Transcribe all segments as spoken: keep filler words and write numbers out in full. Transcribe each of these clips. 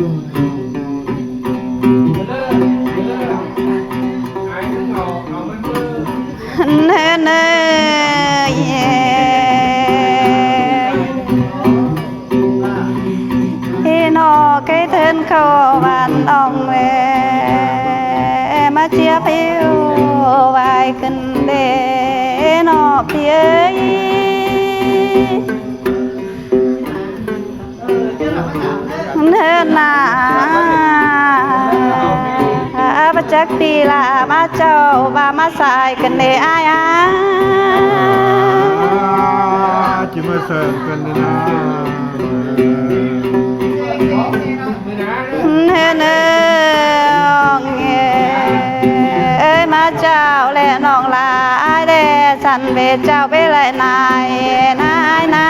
Nơ nơ, ê nọ cái thân khẩu bản ong ve, ê ꞌmá ꞌchí phiu vai khửn đê, ê nọ ꞌpi ơi. Nơ na, ꞌpá chắc ꞌpi ꞌla ꞌmá chảu ꞌva ꞌmá sai khửn đê ai a. ꞌChí ꞌmá sai khửn đê na. Nơ nơ, ong ơi ꞌmá chảu ꞌlẹ ꞌnọng lai đe săn ꞌvế chảu ꞌvế lai nai nai na.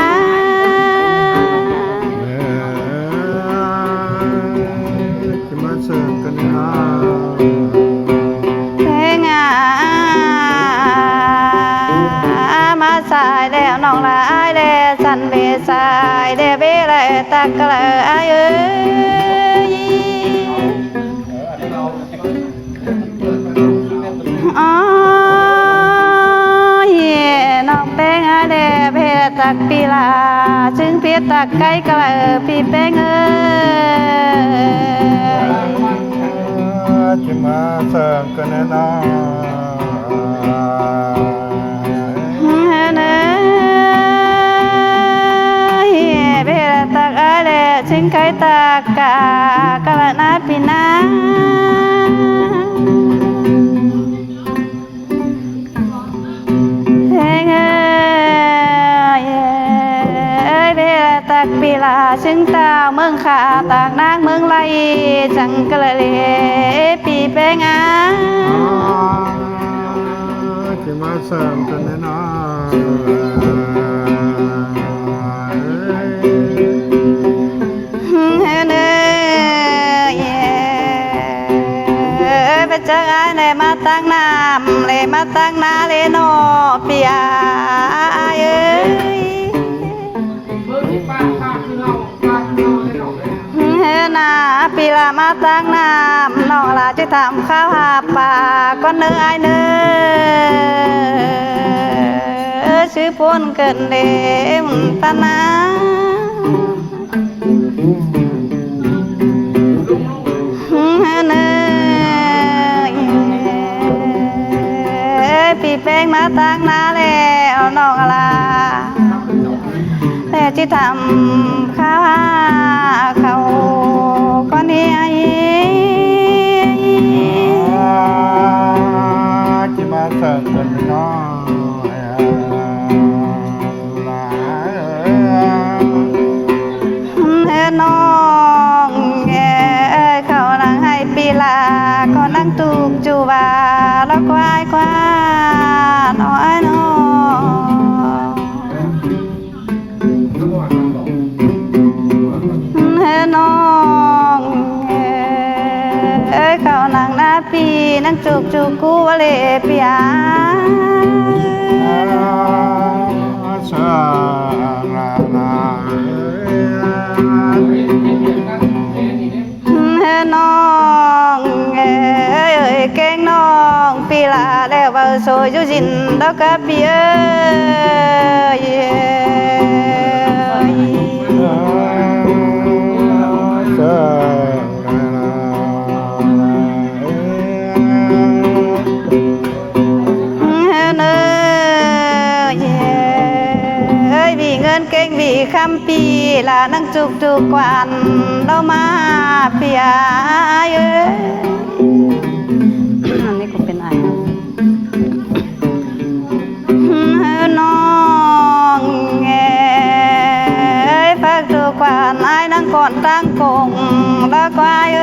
ꞌChí ꞌmá sai khửn đê na. Pên a, ꞌmá sai ꞌlẹo ꞌnọng lai đe săn ꞌvế sai đe ꞌvế lai tắc ca lai ai ơi. Ôi, ꞌnọng Pên ai đe ꞌvế tắc ꞌpi ꞌla, ꞌsướng ꞌpi tắc cáy ca lai ꞌpi Pên ơi. ꞌChí ꞌmá sai khửn đê na. Ê, ꞌvế tắc ai đe ꞌsướng cáy tắc ca, ca lai na ꞌpi na. Pên ơi, ê, ꞌvế tắc ꞌpi ꞌla ꞌsướng ꞌtạu ꞌmướng khả tắc ꞌnáng ꞌmướng lai chắng ca lai ꞌpi Pên a. ꞌChí ꞌmá sai khửn đê na. Nơ nơ, ê, ꞌpá chắc ai ꞌnị ꞌmá tắc ꞌnặm ꞌlẹ ꞌmá tắc ꞌná ꞌlẹ ꞌnọ ꞌpi ai ơi. Nơ na, ꞌpi ꞌla ꞌmá tắc ꞌnặm ꞌnọng ꞌla ꞌchí tham kháo hảp pák ꞌcốn ꞌnớ ai ꞌnớ. Ư, ꞌsứ phốn khửn đê ꞌmắn ꞌpá na. Nơ, ê, ꞌpi Pên ꞌmá tắc ꞌná ꞌlẹo ꞌnọng ꞌla. ꞌLẹ ꞌchí tham kháo hảp khảu ꞌcốn ꞌnị ai. ꞌChí ꞌmá sai khửn đê na. Ơ ꞌnọng ơi, khảu ꞌnăng hảư ꞌpi ꞌla, khảu ꞌnăng tuk ꞌchu ꞌva lỏ ꞌquá ꞌquá ꞌnọng ơi ꞌnọng. Ơ ꞌnọng ơi, khảu ꞌnăng ꞌná ꞌpi ꞌnăng tuk ꞌchu ꞌcú ꞌva ꞌlẹ ꞌpi a. Ơ ꞌnọng ơi, ơi kéng ꞌnọng ꞌpi ꞌla ꞌlẹo ꞌvạu sổ dú ꞌdịn đó cá ꞌpi ơi. Nơ, ơi, ꞌvị ꞌngớn kéng ꞌvị ꞌkhắm ꞌpi ꞌla ꞌnăng tuk tuk quan đó ꞌmá ꞌpi ai ơi. Ăn ꞌnị ꞌcọ pên ai. Nơ ꞌnọng ơi, phák tuk quan ai ꞌnăng ꞌcọn ꞌtáng cống đó ꞌquá ơi.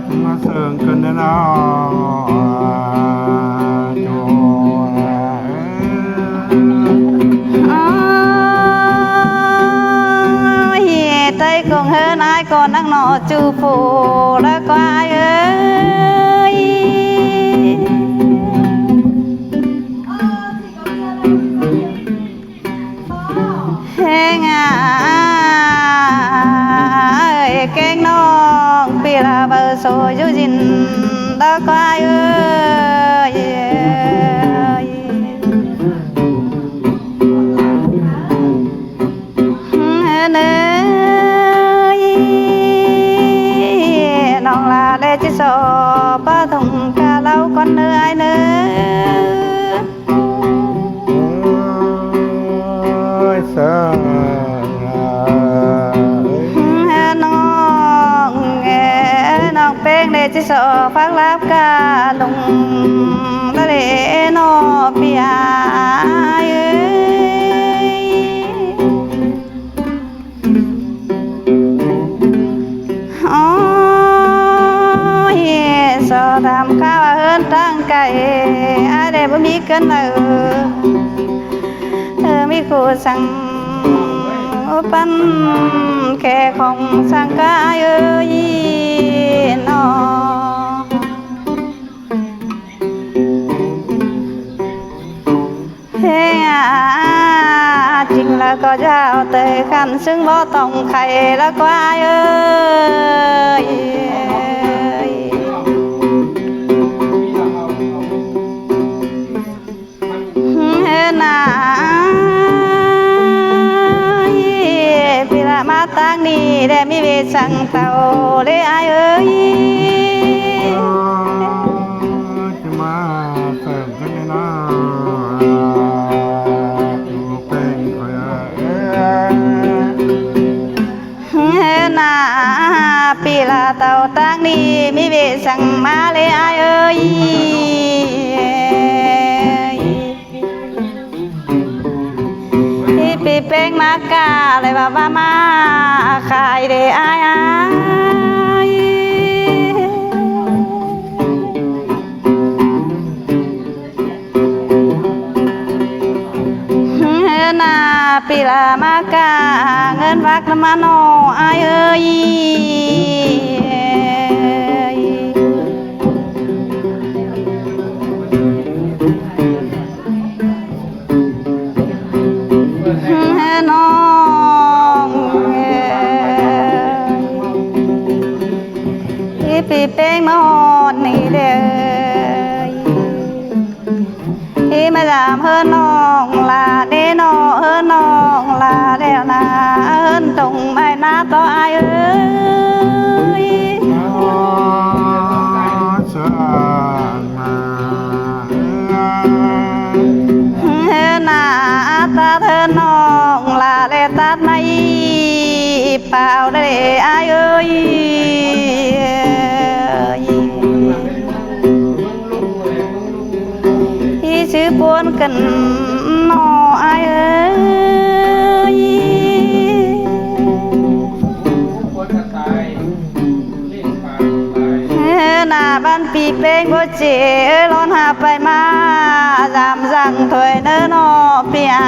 ꞌChí ꞌmá sai khửn đê na. Ơ, ꞌhế ꞌtếng cống ꞌhướn ai ꞌcọ ꞌnăng ꞌnọ ꞌchu phủ đó ꞌquá ơi. Nơ ꞌhéng a, ơi, kéng ꞌnọng ꞌpi ꞌla báu sổ dú dính đó ꞌquá ơi. ꞌNới, ꞌnọng ꞌla ꞌlế ꞌchí sổ ꞌpá thong cá ꞌlẹo ꞌcón ꞌnới ải ꞌnới. Ôi, sao ơi. ꞌNọng ơi, ꞌnọng ꞌpéng ꞌlế ꞌchí sổ phák láp cá lung ꞌlới ꞌnớ ꞌpi ải ơi. Ôi, sổ tham kháo ꞌhướn ꞌtáng cai, ải ꞌlế báu ꞌmí ꞌcốn đaư. Ơ, ꞌmí khu săng ꞌpắn khe khong săng cá ải ơi ꞌnớ. ꞌHéng a, chính ꞌla ꞌcọ dao ꞌtới khăn ꞌsướng báu tỏng khay ꞌla ꞌquá ải ơi. ꞌHéng a, ꞌpi ꞌla ꞌmá ꞌtáng ꞌnị ꞌlế ꞌmí ꞌviạk săng tảu ꞌlế ải ơi. Ơ, ꞌchí ꞌmá săng ꞌcốn ꞌnị ꞌnớ. Ơ, ꞌpéng khỏi ơi. ꞌHéng a, ꞌpi ꞌla tảu ꞌtáng ꞌnị ꞌmí ꞌviạk săng ꞌmá ꞌlế ải ơi. Í ꞌpi ꞌpéng ꞌmá cá ꞌlế ꞌva ꞌva ꞌmá khai ꞌlế ải ải. ꞌHéng a, ꞌpi ꞌla ꞌmá cá ꞌngớn vác ꞌnặm ꞌmá ꞌnớ ải ơi. ꞌNọng ơi, í ꞌpi ꞌpéng ꞌmá ꞌhọt ꞌnị ꞌlế ơi. Í ꞌmá dăm ꞌhướn ꞌnọng ꞌla ꞌnớ ꞌnớ, ꞌhướn ꞌnọng ꞌla ꞌlẹo ꞌna, ꞌhướn tông ꞌmạy ꞌná tó ải ơi. Ơ, ꞌhướn ꞌna tắt ꞌhướn ꞌnọng ꞌla ꞌlế tắt ꞌmạy páo ꞌlế ải ơi. Í ꞌsứ ꞌpuốn căn ꞌnớ ải ơi. ꞌNa ꞌvắn ꞌpi ꞌpéng ꞌcọ ꞌchí ꞌlón ha pay ꞌmá dăm dăng thôi ꞌnớ ꞌnớ ꞌpi ải.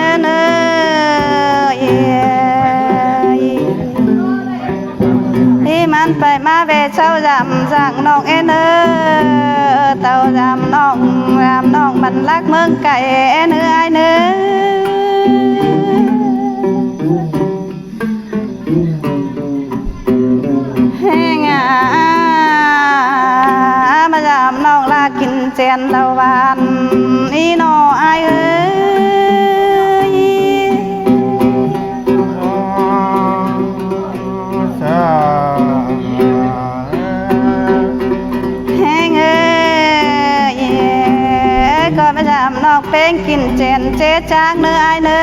ꞌNới ơi, ꞌmắn pay ꞌmá ꞌvẹ ꞌchạu dăm dăng ꞌnọng ꞌnớ, tảu dăm ꞌnọng, dăm ꞌnọng ꞌmắn lắc ꞌmướng cai ꞌnớ ải ꞌnớ. ꞌHéng a, ꞌmá dăm ꞌnọng ꞌlạ kin ꞌchẹn ꞌlau ꞌván ꞌnị ꞌnớ ải ơi. ꞌHéng ơi, ꞌcọ ꞌmá dăm ꞌnọng ꞌpéng kin ꞌchẹn ꞌchế chắng ꞌnớ ải ꞌnớ,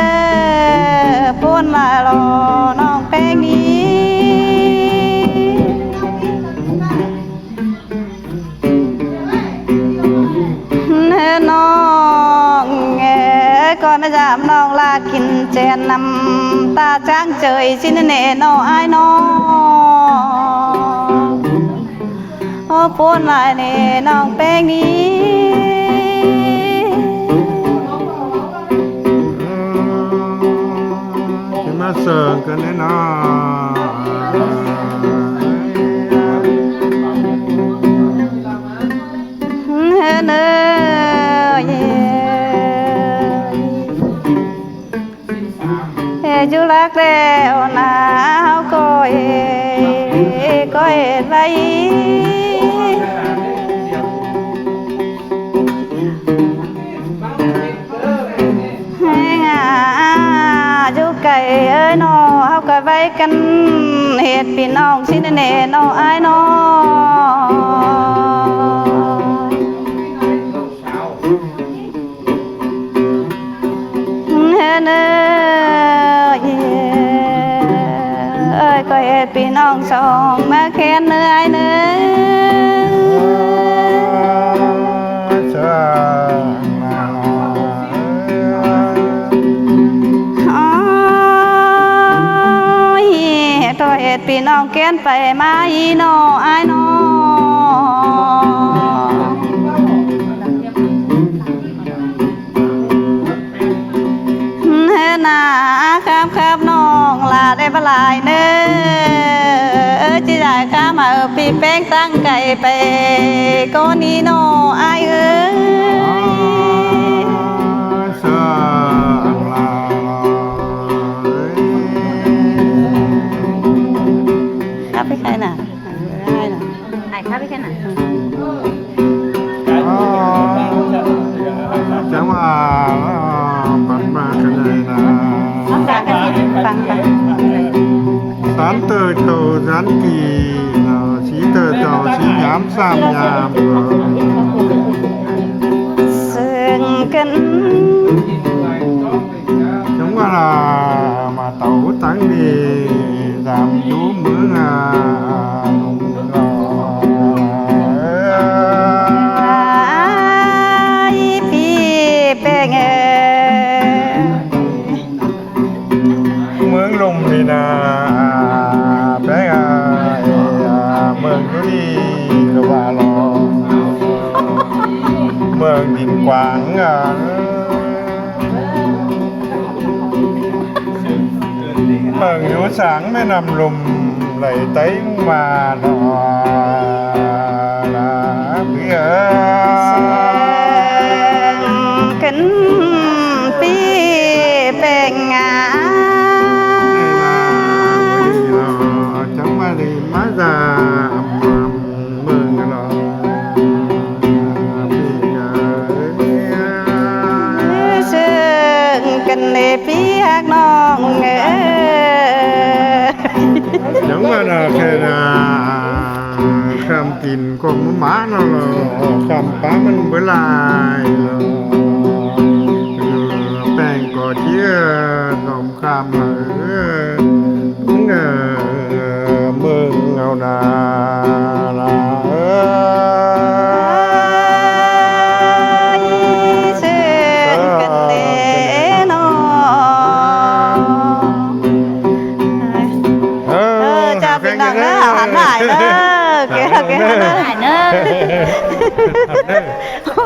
ꞌpuốn lai lo ꞌnọng ꞌpéng ꞌnị. ꞌNới ꞌnọng ơi, ꞌcọ ꞌmá dăm ꞌnọng ꞌlạ kin ꞌchẹn ꞌnặm ta chắng ꞌchới ꞌsịn ꞌnớ ꞌnớ ải ꞌnớ. Ô, ꞌpuốn lai ꞌnớ ꞌnọng ꞌpéng ꞌnị. ꞌChí ꞌmá sương căn ꞌnớ ꞌnớ. แล้วนะ เฮาก็เอ ก็เอไว้ แฮงอาอยู่ไกลเอ้ยน้อ เฮาก็ไว้กัน เฮ็ดพี่น้องสิแน่ๆ น้ออ้ายน้อ เฮ้อเนอ เอ้ย ก็เฮ็ดพี่น้องสองมาแค้นเนออ้ายเนอ โอ๊ย ก็เฮ็ดพี่น้องแค้นไปมาอีน้ออ้ายน้อ เฮ้อนา ครับ ครับ น้องหล้าได้บ่หลายเนอ จิได้ข้ามาเอาปี้แป้งตั้งไก่ไป ก็นี้น้ออ้ายเอ้ย ครับ ไปใครน่ะ ได้น่ะ ไอ้ข้าไปแค่ไหน อ๋อ จังว่า ปัดมากันเลยนะ ฟังกันสิ ฟัง ฟัง สารเตอร์เจ้าสารกีเนาะ สีเตอร์เจ้าสีหยามสามหยาม เซิงกัน จังว่ามาเต่าตังดี ตามอยู่เมืองอาหนุ่มน้อย อ้ายปี้แป้งเอ้ย เมืองลุ่มนี่นา แป้งเอ้ย เมืองอยู่นี่ก็ว่าหรอ เมืองดินกว้างอ่ะ เมืองอยู่สางแม่น้ำลุ่มไหลไตมาหนอนะพี่เอ๋ย เซิงกันปี้แป้งงา จังมาดีมาสาม เมืองหลวง เซิงกันเด้อปี้ฮักน้องเอ้ย ยังว่านาแค่นา คำกินก็หมาเนาะ คำปลามันเวลาเนาะ แป้งก็เชื่อ คำเอ่อ เมืองเอานาลาเอ้ย เซิงกันเด้อน้อง เออ เออ จ้า พี่น้องเด้อ หันหน้าให้เด้อ เก๋ เก๋ หันหน้าให้เด้อ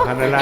หันหน้า